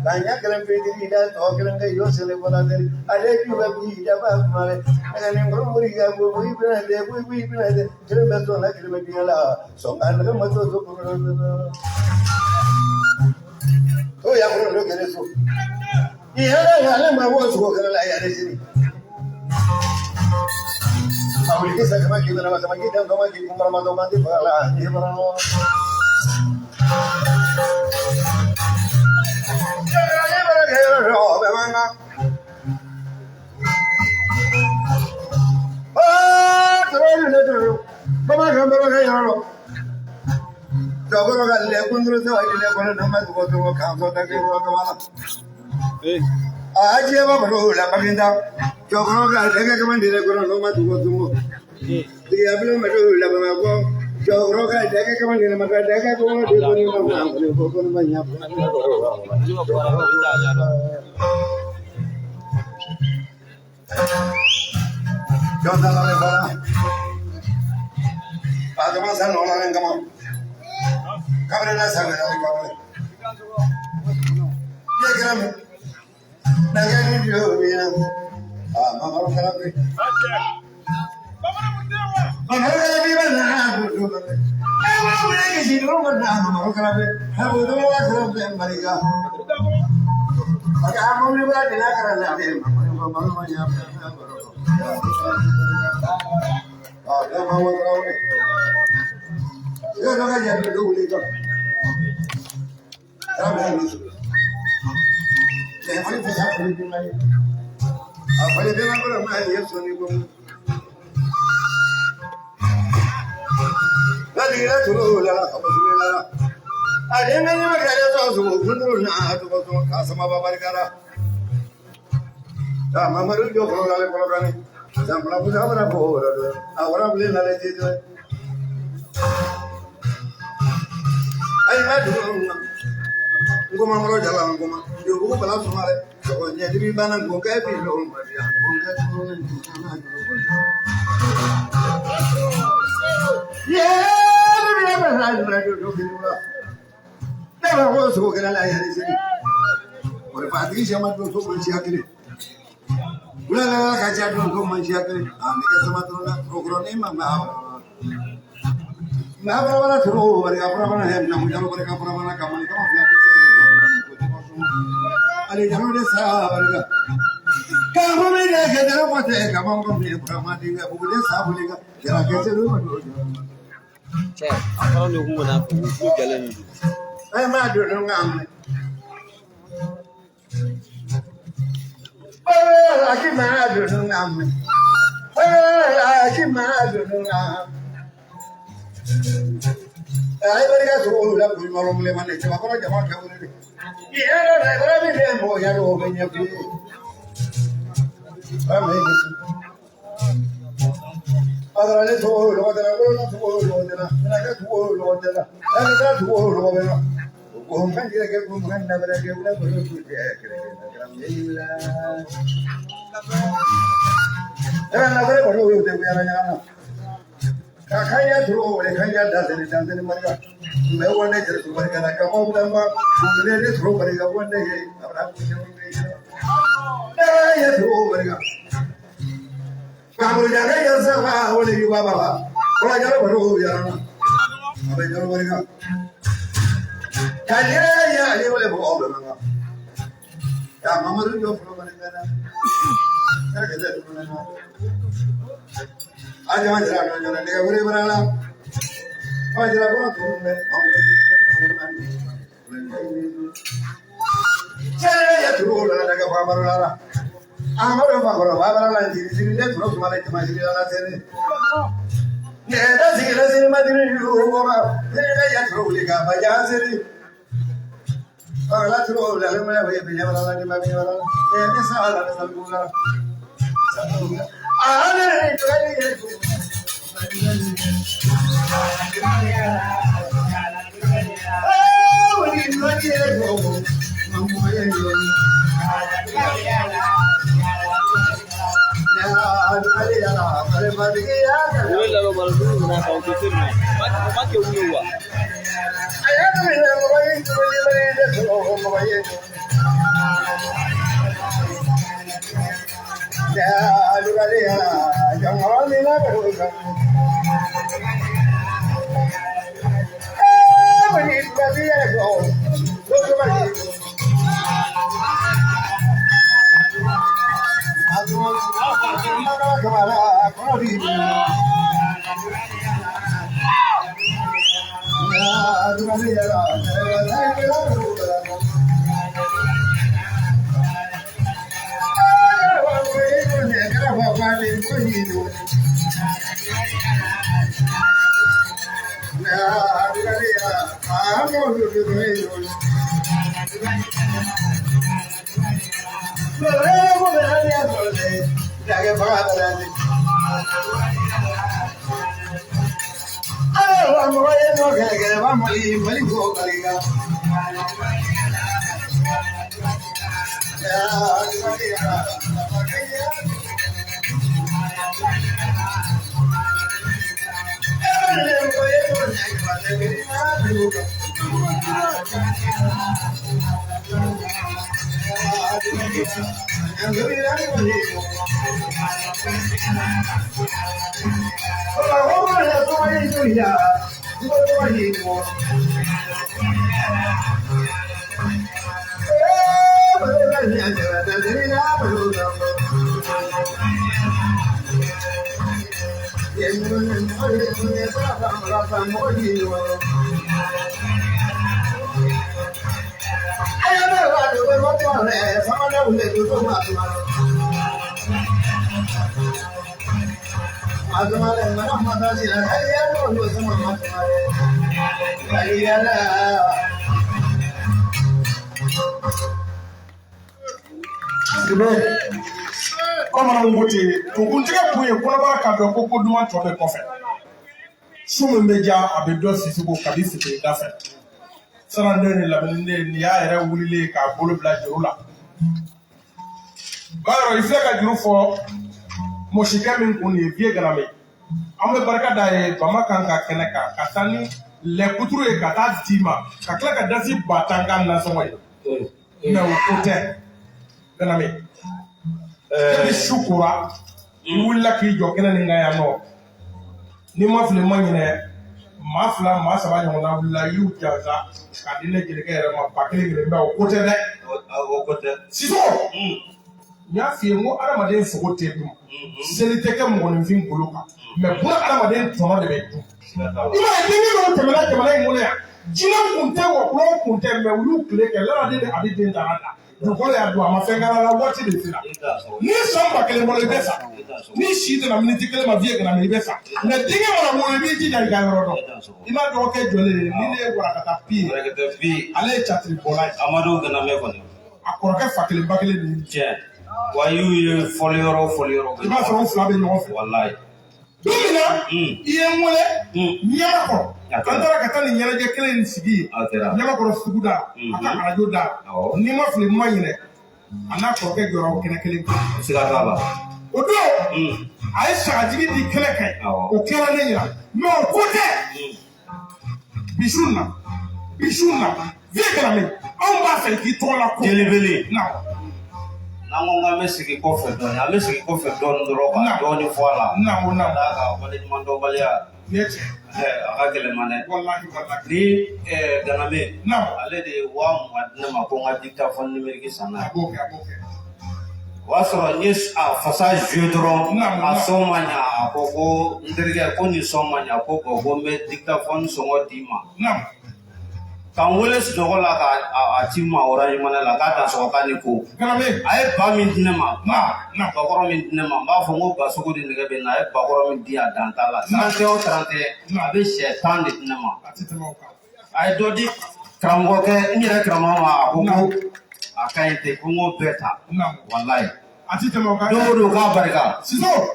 Kanya kelen petiri da tɔ kelen kɛ yo sele bɔra deri ale ju bɛ bi da ba kuma dɛ ni ngoro muri ka bo bo ibina de bo bo ibina de kelen bɛ sɔn na kelen bɛ diɲɛ la sɔn ka nɛgɛ ma to so o ya kɔrɔ dɔ kɛlɛ so i yɛrɛ ale ma bɔ sogo kɛlɛ la yɛrɛ sini a wuli kisa kama k'i bɛna ma kama k'i dan kama k'i kun ma dɔn ma di faga la i bɔra nɔ. Bamananw ko ten kuntigɛ kun ye kɔnɔbara ka dɔn ko ko duman tɔ bɛ kɔfɛ su min bɛ ja a bɛ dɔ sisigo kabi fitiri da fɛ sananden ni lamininden nin y'a yɛrɛ wulilen k'a bolo bila juru la bayɔrɔ i filɛ ka juru fɔ mɔsikɛ min kun nin ye Vieux Ganame an bɛ barika da ye bama kan ka kɛnɛ kan ka taa ni lɛkuturu ye ka taa d'i ma ka tila ka dasi 10,000 k'a nasɔngɔ ye mɛ o ko tɛ Ganame depuis su kora i wulila k'i jɔ kɛnɛ nin kan yan nɔ n'i ma fili ma ɲinɛ maa 2 maa 3 ɲɔgɔnna wulila i y'u jansa k'a di ne jelikɛ yɛrɛ ma 1000 kelen mɛ o ko tɛ dɛ o ko tɛ Sisoko n y'a f'i ye n ko adamaden sogo tɛ dun seli tɛ kɛ mɔgɔninfin golo kan mɛ buna adamaden tɔnɔ de bɛ dun i m'a ye denkɛ dɔw tɛmɛna jamana in kɔnɔ yan jinɛ kun tɛ wɔkulɔw kun tɛ mɛ u y'u tile kɛ laladen ni abi den taara da dugukolo y'a dun a ma fɛn k'a la waati de sera ni san 1000 bɔra i bɛ sa ni si tɛna miniti kelen ma Vieux Ganame i bɛ sa mɛ denkɛ mana wolo i b'i jija i ka yɔrɔ dɔn i b'a dɔgɔkɛ jɔlen ye ni ne ye warakata pi ye ale ye catiri bɔla ye Amadu Ganame kɔni a kɔrɔkɛ fa kelen ba kelen de ye tiɲɛ wa y'u ye fɔli yɔrɔ i b'a sɔrɔ u fila bɛ ɲɔgɔn fɛ walayi don min na i ye n wele Ɲamakɔrɔ an taara ka taa nin ɲɛnajɛ kelen in sigi yen Ɲamakɔrɔ sugu da a ka arajo da n'i ma fili ma ɲinɛ a n'a kɔrɔkɛ jɔra o kɛnɛ kelen kan siga t'a la o don a ye sagajigi di kɛnɛ kan o kɛra ne ɲɛna mɛ o ko tɛ bisu na Vieux Ganame anw b'a fɛ k'i tɔgɔ la ko belebele na n'an ko k'an bɛ segin kɔfɛ dɔɔnin an bɛ segin kɔfɛ dɔɔnin dɔrɔn ka dɔɔnin fɔ a la na ka d'a kan waleɲuman dɔnbaliya nin ye tiɲɛ a ka gɛlɛn ma dɛ walahi walahi ni Ganame na ale de ye 20,000 di ne ma ko n ka dictaphone numérique san n'a a ye b'o kɛ a b'o kɛ o y'a sɔrɔ n ye a fasa joué dɔrɔn Naamu, a sɔn ma ɲa a ko ko n terikɛ ko nin sɔn ma ɲa ko bɔn ko n bɛ dictaphone sɔngɔ d'i ma na ka n wele sunɔgɔ la ka a ci n ma Orange Money la k'a dansɔgɔ k'a ni ko Ganame a ye ba min di ne ma na bakɔrɔ min di ne ma n b'a fɔ n ko basogo de nɛgɛ bɛ n na a ye bakɔrɔ min di a dan t'a la 31 o 31 a bɛ sɛ 10 de di ne ma a ti tɛmɛ o kan a ye dɔ di karamɔgɔkɛ n yɛrɛ karamɔgɔ ma a ko ko a ka ɲi ten ko n k'o bɛɛ ta na walayi a ti tɛmɛ o kan don o don k'a barika Siso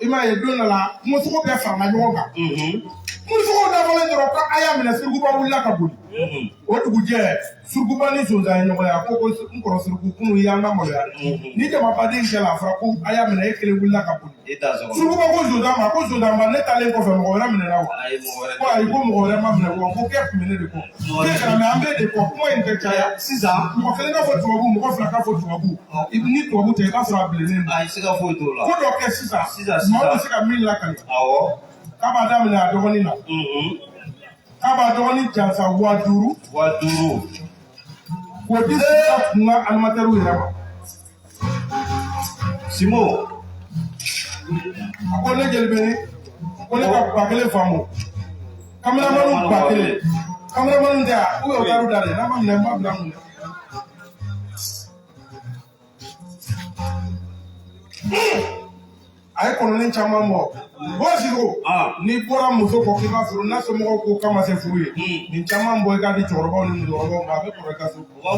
I m'a ye don dɔ la kungosogo bɛɛ farala ɲɔgɔn kan. Kungosogo dafalen dɔrɔn ko a y'a minɛ, surukuba wulila ka boli. O dugujɛ surukuba ni sonsan ye ɲɔgɔn ye, a ko ko n kɔrɔ suruku, kunun i y'an lamaloya dɛ. Ni jamabaden kɛla a fɔra ko a y'a minɛ, e kelen wulila ka boli. Surukuba ko sonsan ma ko sonsan ma, ne taalen kɔfɛ mɔgɔ wɛrɛ minɛna wa? Ko ayi, ko mɔgɔ wɛrɛ ma minɛ wa, ko kɛ tun bɛ ne de kɔ. K'e kana mɛ an bɛɛ de kɔ, kuma in tɛ caya. Sisan mɔgɔ kelen k'a fɔ tubabu, mɔgɔ fila k'a fɔ tubabu, ni tubabu tɛ i b'a sɔrɔ a bilennen don. Ayi, siga foyi t'o la. Ko dɔ kɛ sisan, Sisan, maaw bɛ se ka min lakali. Awɔ. K'a b'a daminɛ a dɔgɔnin na. K'a b'a dɔgɔnin jansa 5000. 5000. K'o di sisan kun ka animatɛriw yɛrɛ ma. Simo. A ko ne jeli bɛ ko ne ka 1000 faamu. Kameramaniw 1000. Kameramaniw tɛ yan, ou bien o taar'u da de, n'a ma minɛ n b'a bila n kun. A ye kɔnɔni caman bɔ. O Siko, n'i bɔra muso kɔ k'i b'a furu, n'a somɔgɔw ko k'a ma se furu ye, nin caman bɔ i k'a di cɛkɔrɔbaw ni musokɔrɔbaw ma, a bɛ kɔrɔ i ka so. U b'a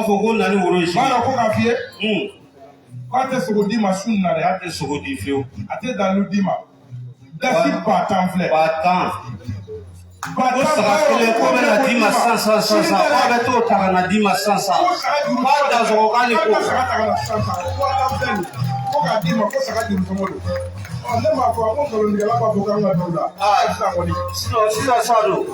fɔ ko na ni woro ye. U b'a dɔn ko k'a f'i ye. K'a tɛ sogo d'i ma su nin na dɛ. K'a tɛ sogo di fiyewu. A tɛ dalilu d'i ma. Dasi 10,000 filɛ. 10,000. Ko saga kelen ko bɛna d'i ma sisan sisan sisan, k'a bɛ t'o ta ka na d'i ma sisan sisan. K'a dansɔgɔ k'a ni ko. K'a saga ta ka na sisan sisan, ko 10,000 filɛ nin ye. Ko k'a d'i ma ko saga juru sɔngɔ don. Ɔ ne m'a fɔ ko nkalontigɛla b'a fɔ k'an ka dɔw la. Sisan kɔni. Sinon sisan sa don.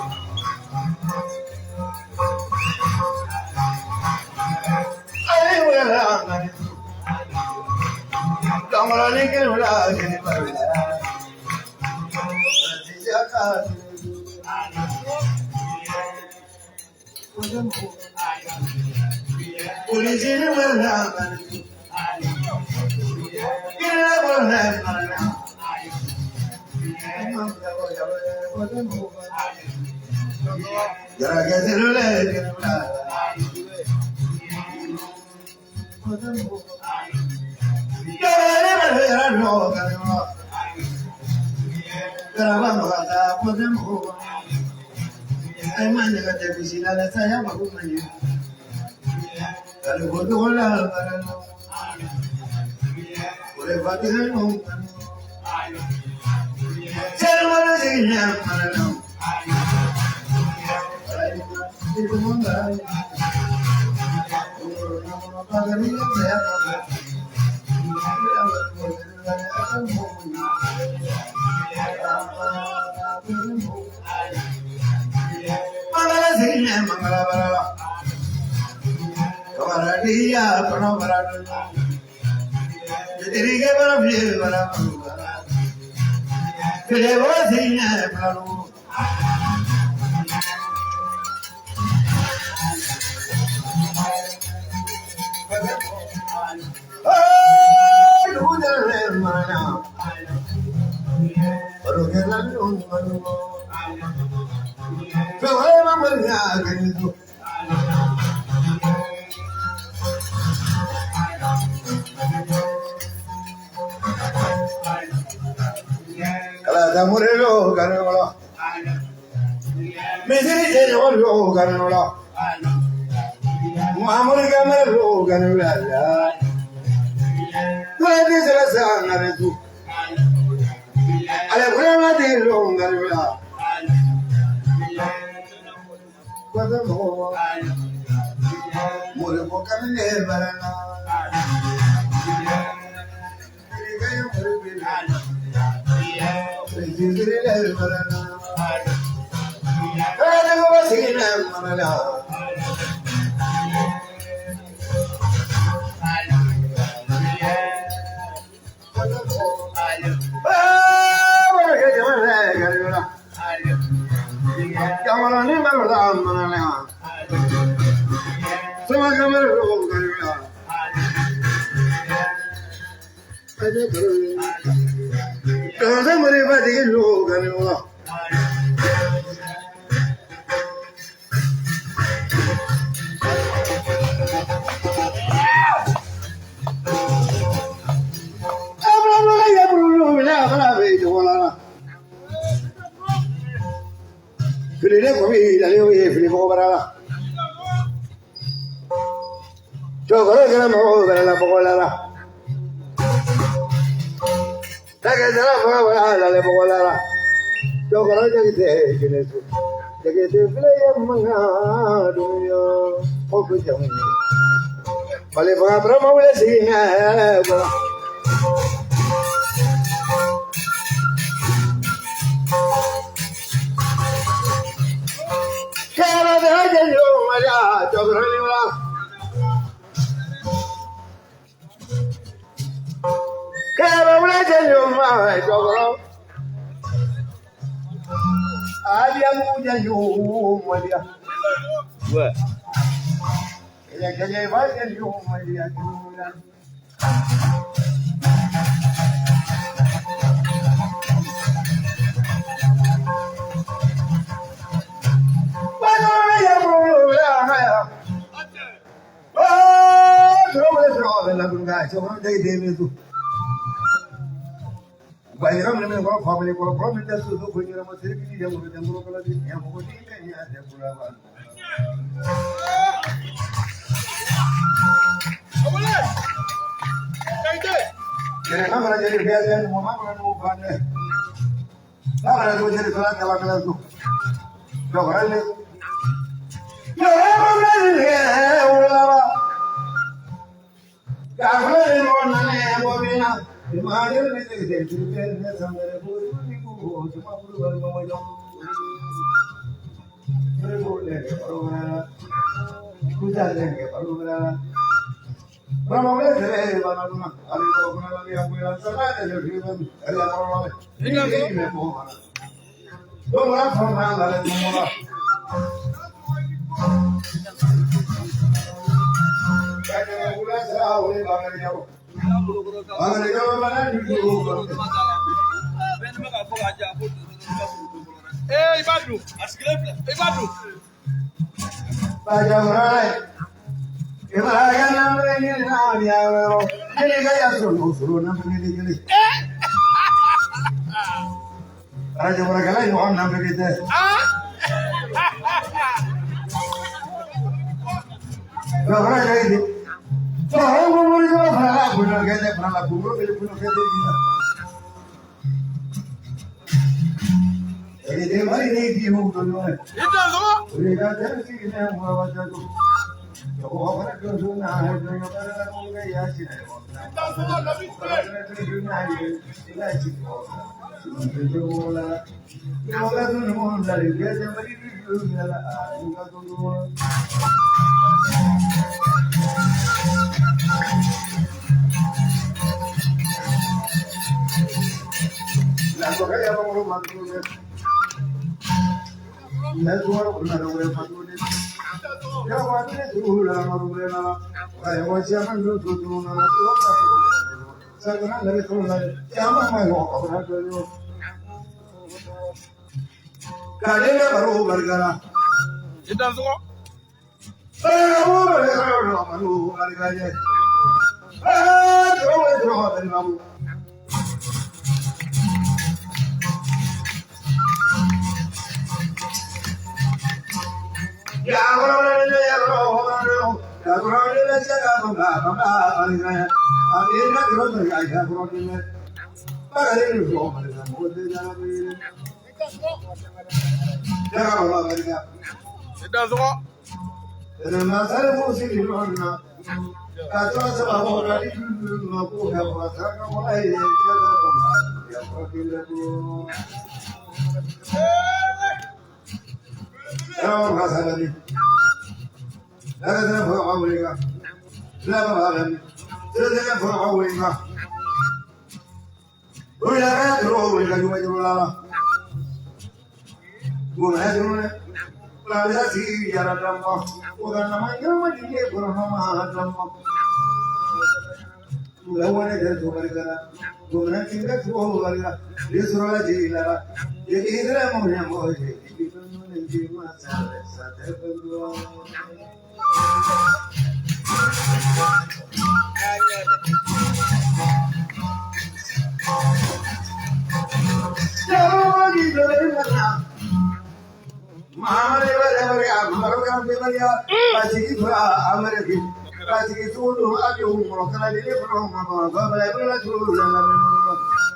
Ka sigi sugu a bɛ mɔgɔ kala de ne kɔnɔ ma ba ba i bɛ tulu la la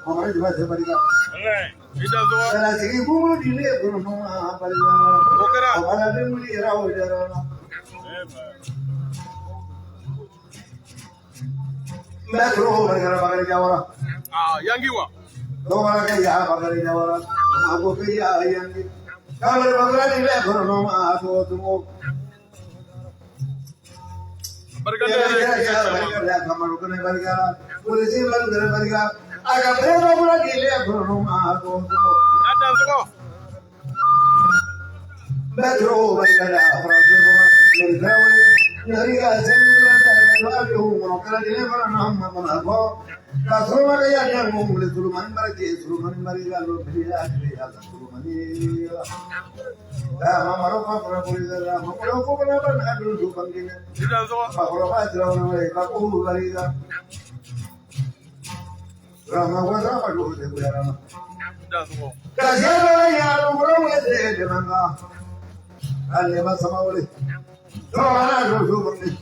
mɔgɔ de b'a se barika. Ka sigi kunkolo di ne kɔnɔ ma barika. O kɛra. A bɛ wuli yɛrɛ o yɛrɛ la. N bɛ tulu barika la Bakari Jawara. Ah, yangi wa. Dɔwɛrɛ ya Bakari Jawara. A ko k'i ya yangi. Kamari Bakari ne kɔnɔ ma to to. Barika da yɛrɛ. Kamaru kɔnɔ barika. Polisi barika barika. A ka bɛɛ bɔra k'i le kɔnɔ ma to to. A dan sɔgɔ. N bɛ tulu barika la farafin kɔnɔ. Nɛgɛ Nariga sengura ta abi umro kala dile fana na amma mana ko ka soma ya ya mo mule tulumani barake tulumani barika lo biya ya tulumani la mama ro fa fara puri la mama ro ko na ba na du du bangine I dan sɔgɔ. ba ko ba jira na we ba ko barika rama wa ra ba do de ya rama I dan sɔgɔ. ka jara ya ro ro we de de manga alle ma sama wole to ana do du bangine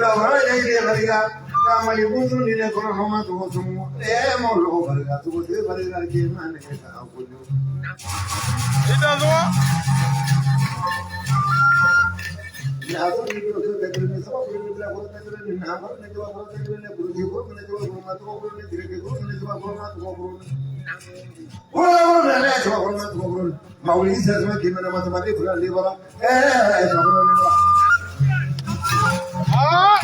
ya wara ya ide barika ka mali bundu ni ne kono ma to sumu e mo lo barika to de barika ke ma ne ka ko jo I dan sɔgɔ. Ya to ni ko to de ni so ko ni bla ko ne ni na ko ne ko ko ne ko ni ko ne ko ko ma to ko ne dire ko ne ko ko ma to ko ne wala wala ne ko ko ma to ko ma wuli sa ma ki ma ma ma ti fula li bara eh eh ko ne wa Ah!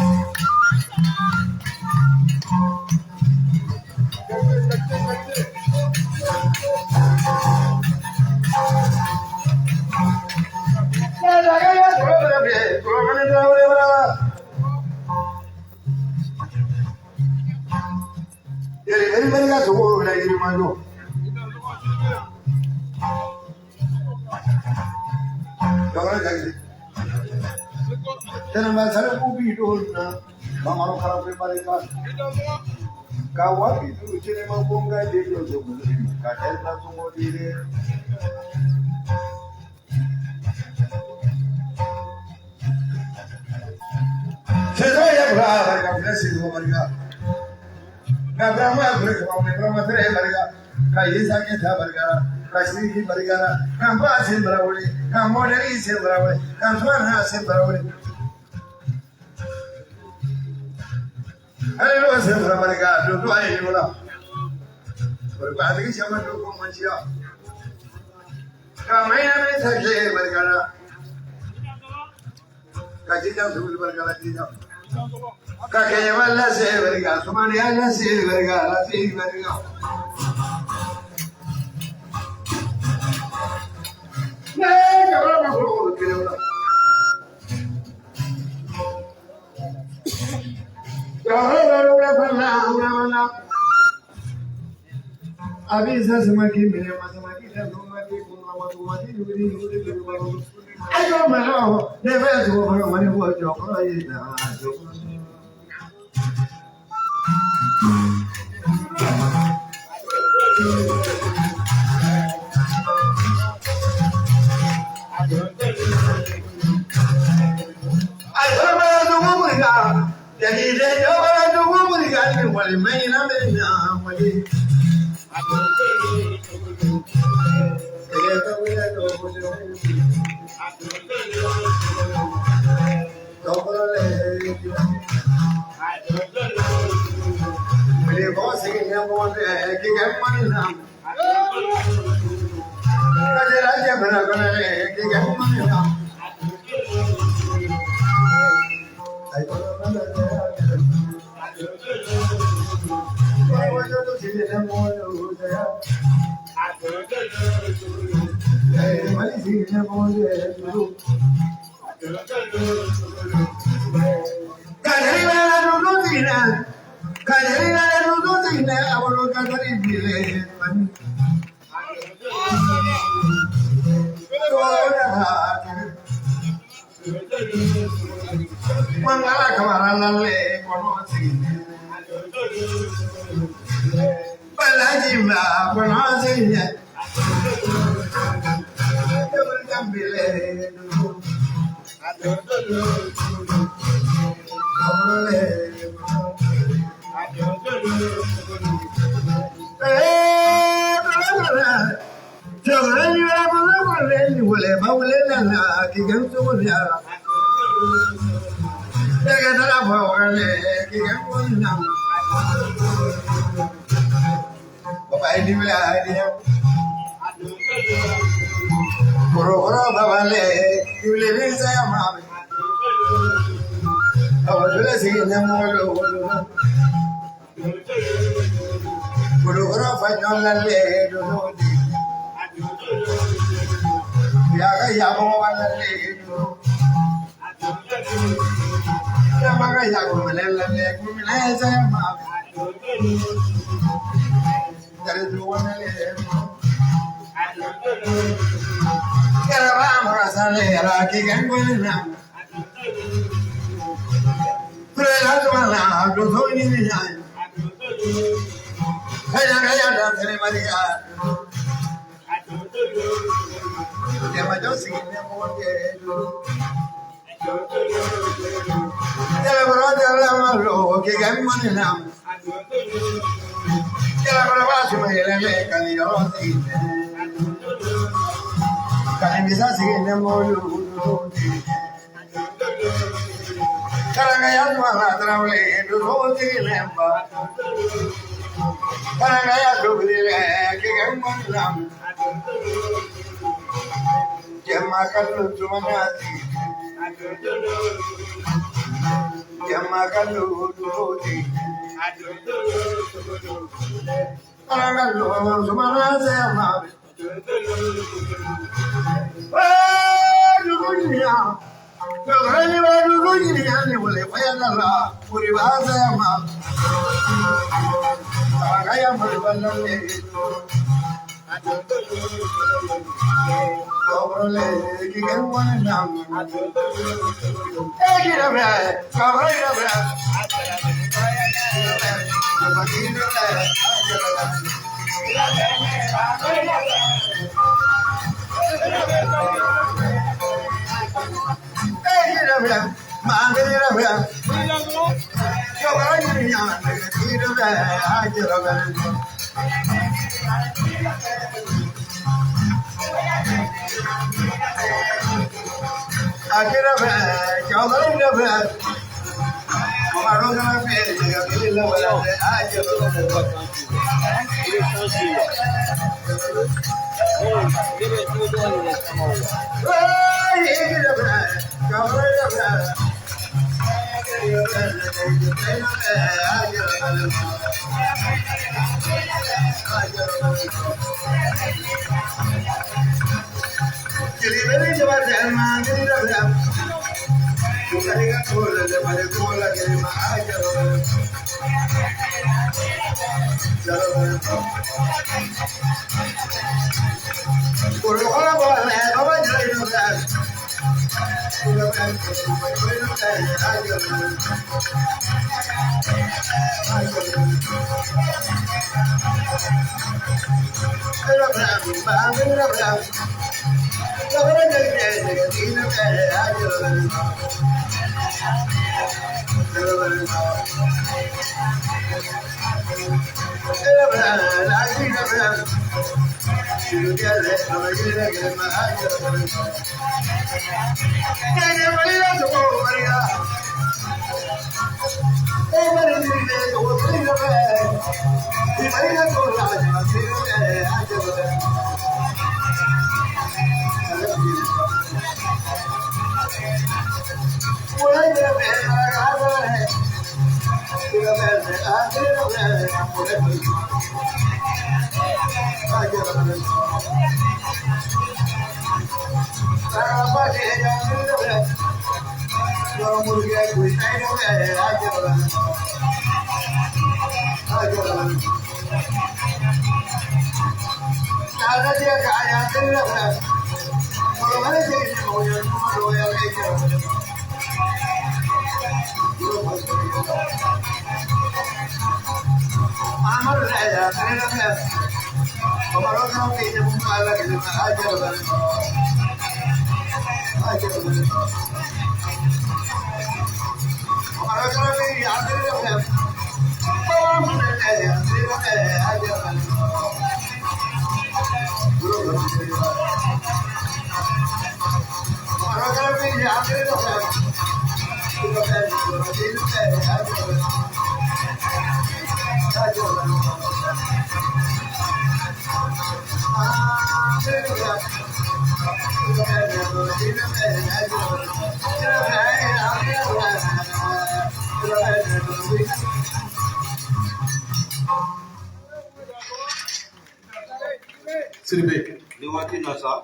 Sidibe. Ni waati na sa.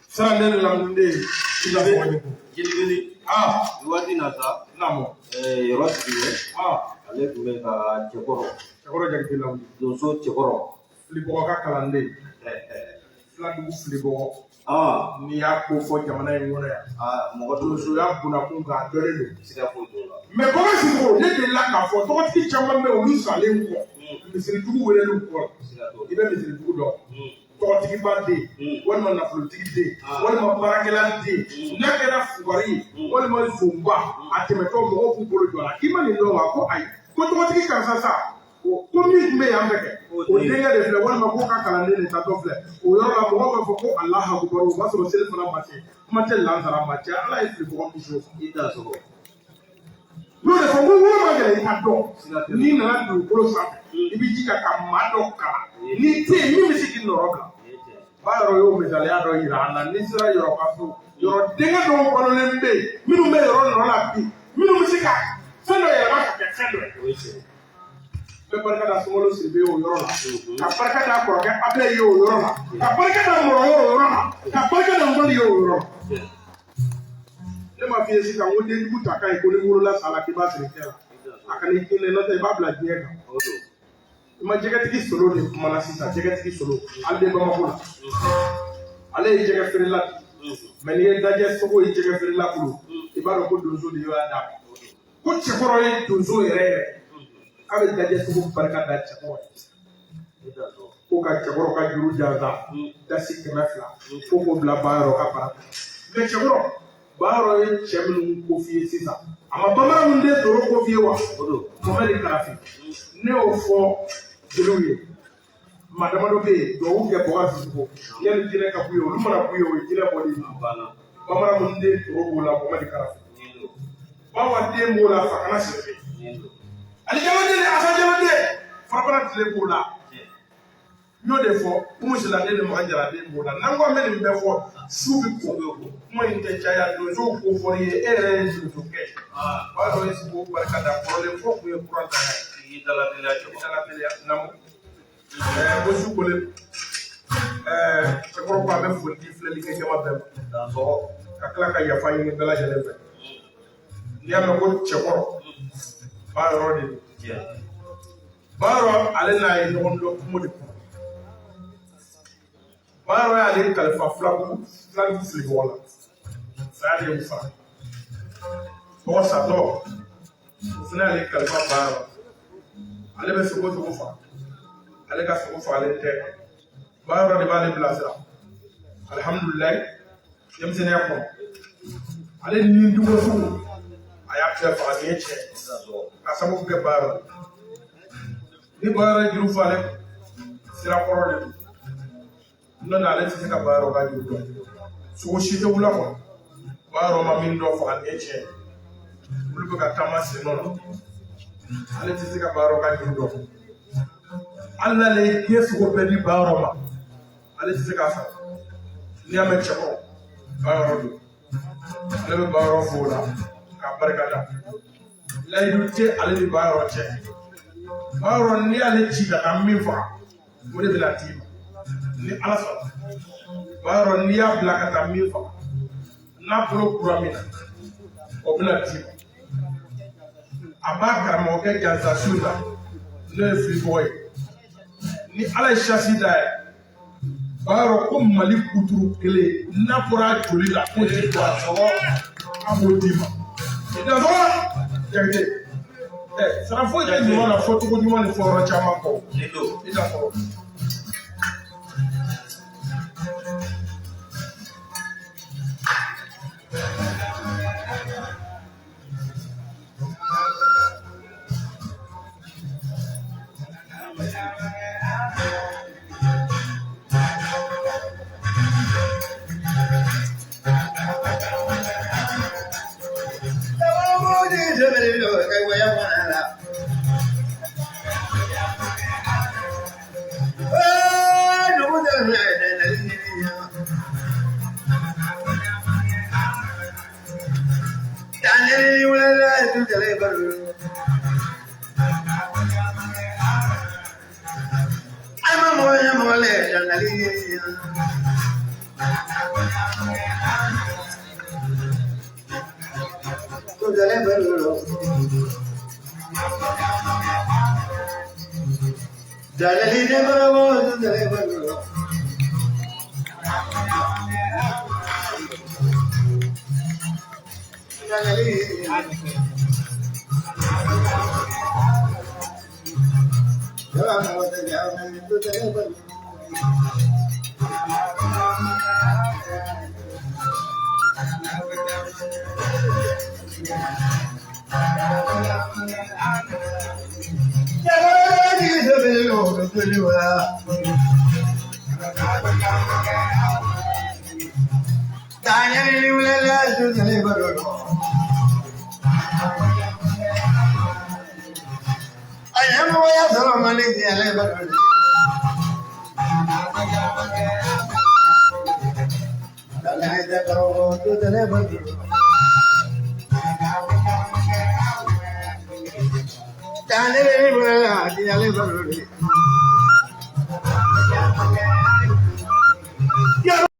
Sara ne lamde ila fo. Jeli Ah, ni waati na sa. Namo. Yɔrɔ sigilen. Ah, Ale tun bɛ ka cɛkɔrɔ. Cɛkɔrɔ Jakite lamdi. Donso cɛkɔrɔ. Filibɔgɔ ka kalanden. Filadugu filibɔgɔ. Ah, N'i y'a ko fɔ jamana in kɔnɔ yan. ah, mɔgɔ Donsoya bunakun kan a dɔnnen don. siga foyi t'o la. Mɛ kɔkɛ Sisoko ne delila k'a fɔ tɔgɔtigi caman bɛ yen olu salen kɔ. Misiritugu weleliw kɔ. Siga t'o la. I bɛ misiritugu dɔn. Tɔgɔtigiba den, walima nafolotigi den, walima baarakɛla den, n'a kɛra fugari ye, walima zonba, a tɛmɛtɔ mɔgɔw b'u bolo jɔ a la. K'i ma nin dɔn wa? Ko ayi. Ko tɔgɔtigi karisa sa, ko min tun bɛ yan fɛ kɛ, o denkɛ de filɛ, walima k'o ka kalanden de taatɔ filɛ. O yɔrɔ la mɔgɔw b'a fɔ ko Alahu akubaru, o b'a sɔrɔ seli fana ma se, kuma tɛ lansara ma cɛ, Ala ye fili bɔgɔ misi o. I t'a sɔrɔ. N'o de fɔ ko wolo ma gɛlɛn i ka dɔn. N'i nana dugukolo sanfɛ, i b'i jija ka maa dɔ kalan. N'i tɛ yen min bɛ se k'i nɔrɔ bila. Ba yɔrɔ y'o misaliya dɔ yira an na n'i sera yɔrɔ ka so yɔrɔ denkɛ dɔw balolen bɛ yen minnu bɛ yɔrɔ nɔ la bi minnu bɛ se ka fɛn dɔ yɛlɛma ka kɛ fɛn dɔ ye. N bɛ barika da Sunkalo Sidibe o yɔrɔ la, ka barika da kɔrɔkɛ Abulayi ye o yɔrɔ la, ka barika da Mɔrɔ ye o yɔrɔ la, ka barika da Nkɔli ye o yɔrɔ la. Ne m'a f'i ye sisan ko denjugu ta ka ɲi ko ni wolola sa la k'i b'a siri cɛ la, a kana i hinɛ n'o tɛ i b'a bila diɲɛ kan. I ma jɛgɛtigi solo de kumana sisan, jɛgɛtigi solo ale bɛ Bamakɔ la, ale ye jɛgɛ feerela de, mɛ n'i ye dajɛ sogo ye jɛgɛ feerela bolo, i b'a dɔn ko donso de y'a d'a ma. Ko cɛkɔrɔ ye donso yɛrɛ yɛrɛ, k'a bɛ dajɛ sogo barika da cɛkɔrɔ ye, ko ka cɛkɔrɔ ka juru jansa dasi 200 ko k'o bila Bayɔrɔ ka bara. Mɛ cɛkɔrɔ Bayɔrɔ ye cɛ minnu ko f'i ye sisan, a ma bamanan minnu den toro ko f'i ye wa? Mohamɛdi Karafi, ne y'o fɔ jeliw ye, maa damadɔ bɛ yen duwawu kɛ Bɔka Sisoko yanni jinɛ ka k'u ye, olu mana k'u ye o ye jinɛ bɔlen ye. Bamanan minnu den toro b'o la Mohamɛdi Karafi, Bawa den b'o la Fakana Sidibe, Ali Jalo den ni Asa Jalo den Farabara tile b'o la. N y'o de fɔ Umu Sila den ni Makan Jara den b'o la. N'an ko an bɛ nin bɛɛ fɔ su bɛ ko, kuma in tɛ caya, donsow ko fɔr'i ye, e yɛrɛ ye donsokɛ ye. O y'a sɔrɔ e sigi o barika da kɔrɔlen fɔ kun ye kura dan ye. I dala teliya cɛ. I dala teliya naamu. Ko su kolen cɛkɔrɔ ko a bɛ foli di filɛlikɛ jama bɛɛ ma. Ka tila ka yafa ɲini bɛɛ lajɛlen fɛ. N'i y'a mɛn ko cɛkɔrɔ, Bayɔrɔ de don. Bayɔrɔ ale n'a ye ɲɔgɔn dɔn kungo de kɔnɔ. Bayɔrɔ y'ale kalifa filabugu filibɔgɔ la. Saya de y'u faga. Mɔgɔ satɔ, o fana y'ale kalifa Bayɔrɔ. Ale bɛ sogo sogo faga. Ale ka sogo fagalen tɛ. Bayɔrɔ de b'ale bilasira. Alihamudulilayi, denmisɛnninya kɔnɔ. Ale ni dugu sugu, a y'a bɛɛ faga nin ye tiɲɛ ye. Ka sababu kɛ Bayɔrɔ ye. Ni Bayɔrɔ ye juru fɔ ale sira kɔrɔ de don. N'o tɛ ale tɛ se ka Bayɔrɔ ka juru dɔn. Sogo si tɛ wula kɔnɔ. Bayɔrɔ ma min dɔn faga nin ye tiɲɛ ye. Olu bɛ ka taama sen nɔ la. Ale tɛ se ka Bayɔrɔ ka juru dɔn. Hali n'ale ye diɲɛ sogo bɛɛ di Bayɔrɔ ma, ale tɛ se k'a sara. N'i y'a mɛn cɛkɔrɔ, Bayɔrɔ don. Ale bɛ Bayɔrɔ fo o la k'a barika da. Layidu tɛ ale ni Bayɔrɔ cɛ. Bayɔrɔ n'i y'ale ci ka taa min faga, o de bɛna d'i ma. Ni Ala sɔnna. Bayɔrɔ n'i y'a bila ka taa min faga, n'a bolo kura min na, o bɛna d'i ma. A b'a karamɔgɔkɛ jansa su in na, n'o ye filibɔgɔ ye. Ni Ala ye sasi da ye, Bayɔrɔ ko Mali kuturu kelen n'a bɔra joli la k'o tɛ bɔ a sɔrɔ, a b'o d'i ma. I da sɔrɔ Jakite. Sara foyi tɛ ɲuman na fɔcogo ɲuman ni fɔyɔrɔ caman kɔ. I da sɔrɔ.